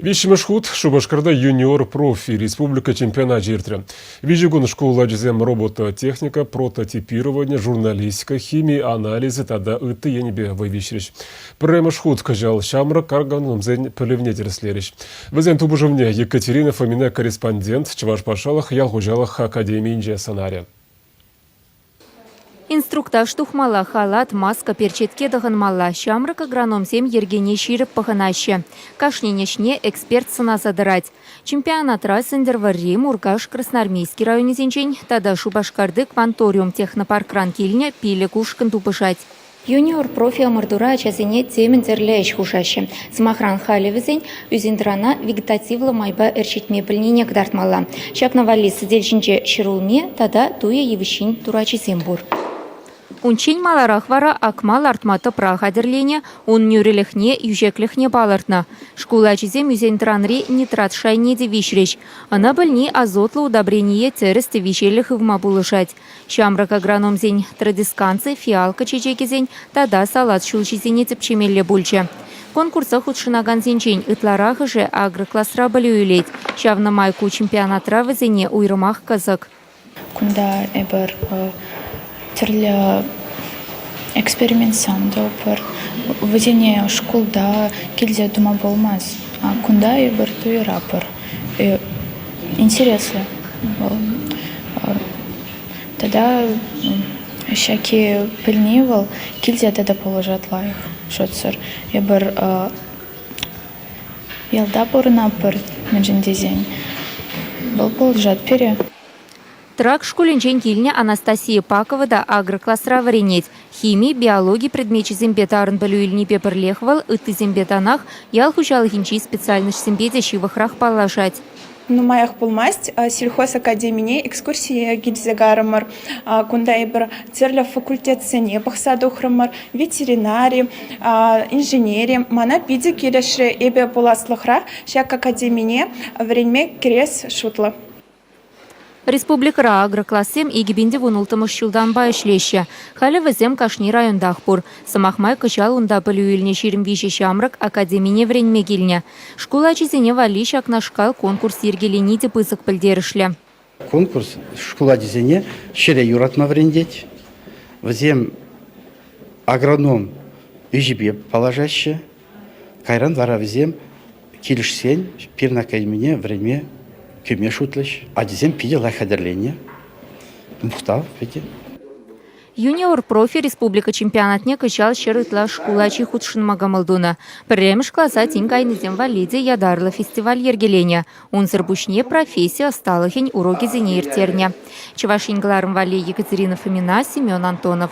Виҫҫӗмӗш хут Шупашкарта юниор профи республика чемпионачӗ иртрӗ. Виҫӗ кун шкул ачисем робототехника, прототипировани, журналистика, хими анализӗ тата ытти енӗпе вӑй виҫрӗҫ. Пӗрремӗш хут кӑҫал ҫамрӑк агрономсен пӗлӗвне тӗрӗслерӗҫ. Вӗсен тупӑшӑвне Екатерина Фомина корреспондент Чӑваш патшалӑх ял хуҫалӑх академийӗнче сӑнарӗ. Инструктаж тухмалла, халат, маска, перчетке тӑхӑнмалла. Ҫамрӑк агрономсем йӗркене ҫирӗп пӑхӑнаҫҫӗ. Кашнин ӗҫне эксперт сӑнаса тӑрать. Чемпионатра Сӗнтӗрвӑрри, Муркаш, Красноармейски районӗсенчен тата Шупашкарти Кванториум технопаркран килнӗ пилӗк ушкӑн тупӑшать. Юниор профи ӑмӑртура ачасене темӗн тӗрлӗ ӗҫ хушаҫҫӗ. Сӑмахран, халӗ вӗсен ӳсен-тӑрана вегетативлӑ майпа ӗрчетме пӗлнине кӑтартмалла. Ҫакна валли сӗтел ҫинче ҫӗрулми тата туя йывӑҫҫин турачӗсем пур. Унччен маларах вара акма-лартма тӑпра хатӗрленӗ, ун нӳрӗлӗхне, йӳҫеклӗхне палӑртнӑ. Шкул ачисем ӳсен-тӑранри нитрат шайне те виҫрӗҫ. Ӑна пӗлни азотлӑ удобрение тӗрӗс те виҫеллӗ хывма пулӑшать. Ҫамрӑк агрономсен традисканци, фиалка чечекӗсен тата салат ҫулҫисене тӗпчемелле пулчӗ. Конкурса хутшӑнакансенчен ытларахӑшӗ агрокласра пӗлӳ илет. Ҫавна май ку чемпионатра вӗсене уйрӑмах кӑсӑк. Кунта эпир тӗрлӗ экспериментсем тӑвӑпӑр. Вӗсене шкулта килсе тума пулмасть. Кунта эпир туйрапӑр. Интереслӗ вӑл. Тата ҫакки пӗлни вӑл килте тата пулӑшать лайӑх шутсӑр. Эпир ялта пурӑнатпӑр, мӗншӗн тесен вӑл пулӑшать пире. Трак шкулӗнчен килнӗ Анастасия Пакова та агрокласра вӗренет. Хими, биологи предмечӗсемпе тарӑн пӗлӳ илнипе пӗрлех вӑл ыттисемпе танах ял хуҫалӑхӗнчи специальноҫсемпе те ҫывӑхрах паллашать. Нумаях пулмасть сельхозакадемине экскурсие килсе карӑмӑр. Кунта эпир тӗрлӗ факультетсене пӑхса тухрӑмӑр, ветеринари, инженери. Мана питӗ килӗшрӗ. Эпӗ пуласлӑхра ҫак академине вӗренме кӗрес шутлӑ. Республикӑра агроклассем 2016 ҫултанпа ӗҫлеҫҫӗ. Халӗ вӗсем кашни районтах пур. Сӑмах май, кӑҫал унта пӗлӳ илнӗ 23 ҫамрӑк академине вӗренме килнӗ. Шкул ачисене валли ҫакнашкал конкурс йӗркелени те пысӑк пӗлтерӗшлӗ. Конкурс шкул ачисене ҫӗре юратма вӗрентет. Вӗсем агроном ӗҫӗпе паллашаҫҫӗ. Кайран вара вӗсем килӗшсен пирӗн академине вӗренме кӗме шутлӗҫ. Ачисем питӗ лайӑх хатӗрленнӗ. Мухтав питӗ. Юниор профи республика чемпионатне кӑҫал 100 ытла шкул ачи хутшӑнма кӑмӑл тунӑ. Пӗрремӗш класа тин кайнисем валли те ятарлӑ фестиваль йӗркеленӗ. Унсӑр пуҫне професси ӑсталӑхӗн урокӗсене ирттернӗ. Чӑваш Ен кӑларӑм валли Екатерина Фомина, Семен Антонов.